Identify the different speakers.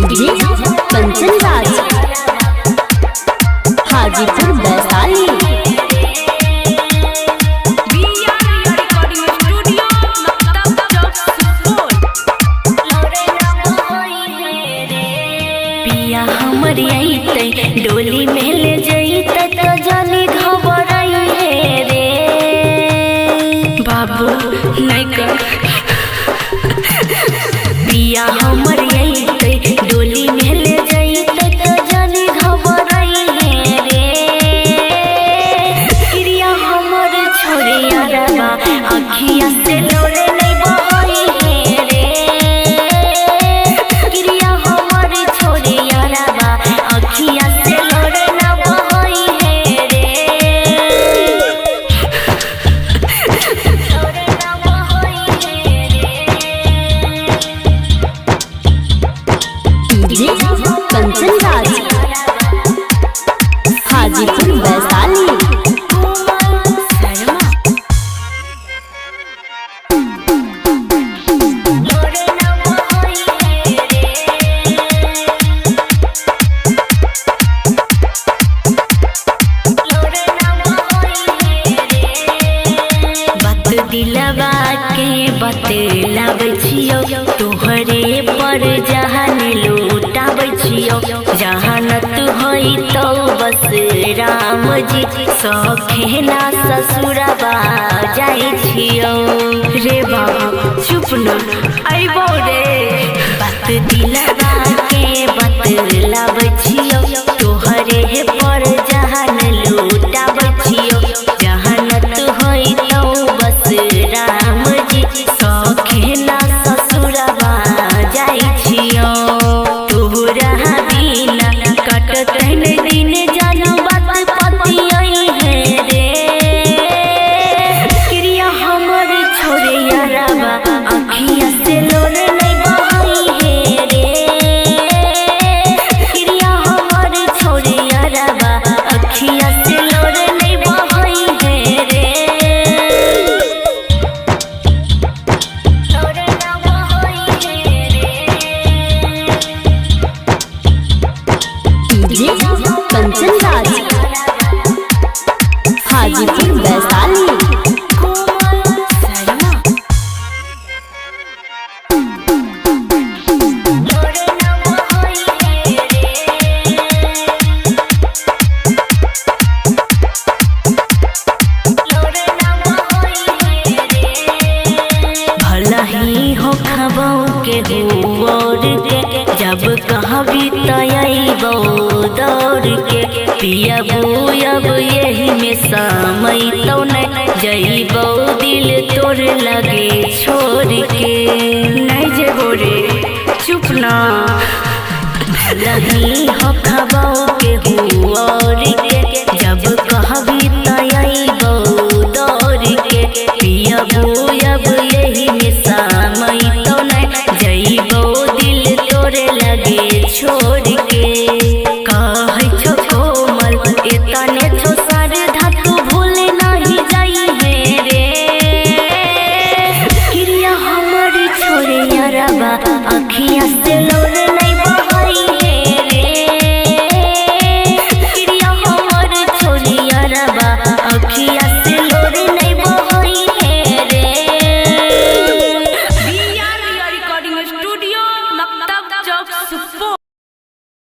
Speaker 1: DJ Kanchan Raj, Hajipur Vaishali.
Speaker 2: पिया हमर अइतै डोली में ले जइतै त जानी घबराई हे रे बाबू नहीं कर। पिया हमर अइतै डोली में ले जइतै त जानी घबराई हे रे। क्रिया हमर छोड़िया रबा अखिया से लोरे नहीं बहई हे रे। क्रिया हमर छोड़िया रबा अखिया से लोरे न बहई हे रे। लोरे न बहई हे रे।
Speaker 1: डीजे कंचन राज, हाजीपुर वैशाली।
Speaker 2: बात दिलवा के बतलाबै छियौ तोहरे पर जहान लूटाबै छियौ। जहानत होई तो बस राम जी सखेना ससुरबा जाइ छियौ रे। बाबू चुप न अइबौ रे। बात दिलवा के बतलाबै छियौ तोहरे पर जहान लूटाबै छियौ। जहानत होई तो बस राम जी सखेना ससुरबा जाइ छियौ। तोहरा बिना कटत नहीं दिन जानू बात पतियाई हे रे। क्रिया हमर छोड़िया रबा अखिया से लोर नहीं बहई हे रे। क्रिया हमर छोड़िया रबा अखिया से लोर नहीं बहई हे रे। लोर न बहई हे रे।
Speaker 1: डीजे कंचन राज, हाजीपुर वैशाली।
Speaker 2: भला ही हो खबौ के और के जब कहबी तयबौ दौड़ के। पियबू अब यही में समय तो नहीं जइबौ दिल तोर लगे छोड़ के। नहीं जेबो रे चुप ना। भला ही हो खबौ